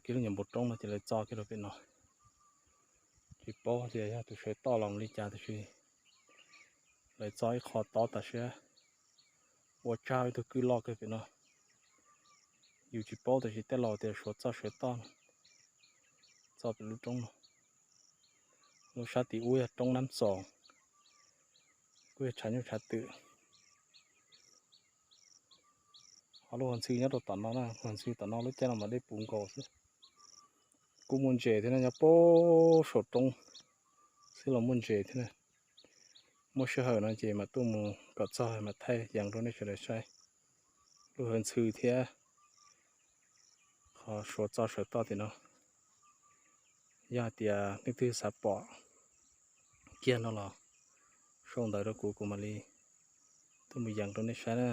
Ib lub nyuam npoo roob no ces lawv txo kiag rau pem no. Tsis paub tias yog tus sawv toj los li cas tiam sis lawv txo ib qho tob tas siab ua tsag ib tug kwj loj kiag pem no. Yus tsis paub tiam sis tej laus tias Suav txoj sawv toj no txo pem lub roob no. Lub sab tim ub yog roob Nab Xoos, kuj yog tshav nyuj tshav twm. Ho lub hauv ntxhw nyob rau tom no na, hauv ntxhw tom no lub caij no mas dej puv nkaus xwb. Kuj muaj ntses thiab na, nyob puag saum roob xwb los muaj ntses thiab na. Muaj sij hawm no ces mam tuaj mus kom txog mam thaij yees rau nej sawv daws saib lub hauv ntxhw thiab qhov Suav txoj sawv toj tim no. Yog hais tias leej twg xav pom kiag no los sau ntawv rau kuv, kuv mam li tuaj mus yees rau nej saib na.